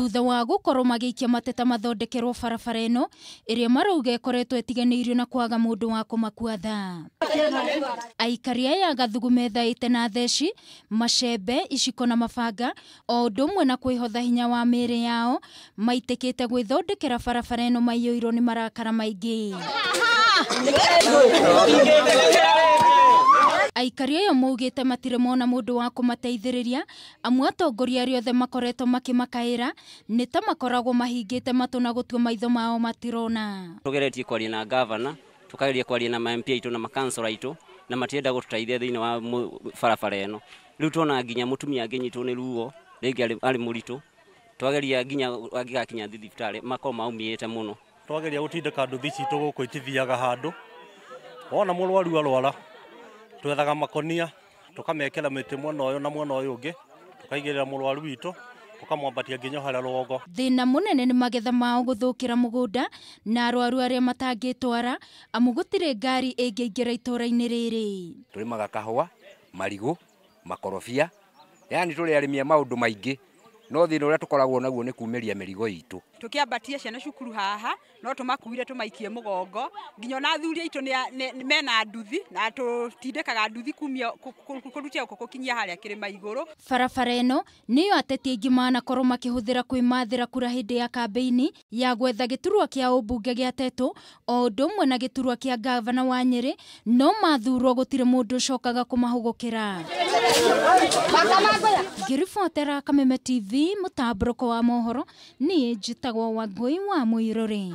Thutha wa gũkorwo magĩikia mateta mathondekerwo barabara ĩno ĩrĩa marauga ĩkoretwo ĩtiganĩirio na kwaga mũndũ wa kũmakua tha. Aikari aya a Gathugu methaĩte na theci, macembe, iciko na mabanga o ũndũ ũmwe na kwĩhotha hinya wa mĩĩrĩ yao maitĩkĩte gwĩthondekera barabara ĩno maiyũirwo nĩ marakara maingĩ. Aikari ayo maugĩte matirĩ mona mũndũ wa kũmateithĩrĩria amu atongoria arĩa othe makoretwo makĩmakaĩra nĩ ta makoragwo mahingĩte matũ na gũtua maitho mao matirona. Tugeretie kwaria na gavana, tukageria kwaria na ma MP aitũ na makansora aitũ na matienda gũtũteithia thĩinĩ wa barabara ĩno. Rĩu tuona nginya mũtumia angĩnyitwo nĩ ruo rĩngĩ arĩ mũritũ, twageria nginya angĩgakinya thibitarĩ makorwo maumĩte mũno. Twageria gũtindĩka nduthi citũ gũkũ itithiaga handũ, wona mũrwaru arwara twethaga makonia tukamekera mĩtĩ mwena ũyũ na mwena ũyũ ũngĩ, tukaigĩrĩra mũrwaru witũ tukamwambatia nginya harĩa rũgongo. Thĩna mũnene nĩ magetha mao gũthũkĩra mũgũnda na arwaru arĩa matangĩtwara amu gũtirĩ ngari ĩngĩingĩra itũũra-inĩ rĩrĩ. Tũrĩmaga kahũa, marigũ, makorobia, yani tũrĩ arĩmi a maũndũ maingĩ, no thĩna ũrĩa tũkoragwo naguo nĩ kumĩria mĩrigo itũ. Tũkĩambatia ciana cukuru haha no tũmakuire tũmaikie mũgongo nginya ona athuri aitũ mena nduthi na tũtindĩkaga nduthi kumia kũrutia gũkũ gũkinyia harĩa kĩrĩma igũrũ. Barabara ĩno nĩyo ateti aingĩ manakorwo makĩhũthĩra kwĩmathĩra kura hĩndĩ ya kambĩini ya gwetha gĩturwa kĩa ũmbunge gĩa Tetu o ũndũ ũmwe na gĩturwa kĩa gavana wa Nyĩrĩ, no mathurwo gũtirĩ mũndũ ũcokaga kũmahũgũkĩra. Ngĩribotera Kameme TV mũtambũrũko wa mohoro, niĩ njĩtagwo Wangũi wa Mũirũrĩ.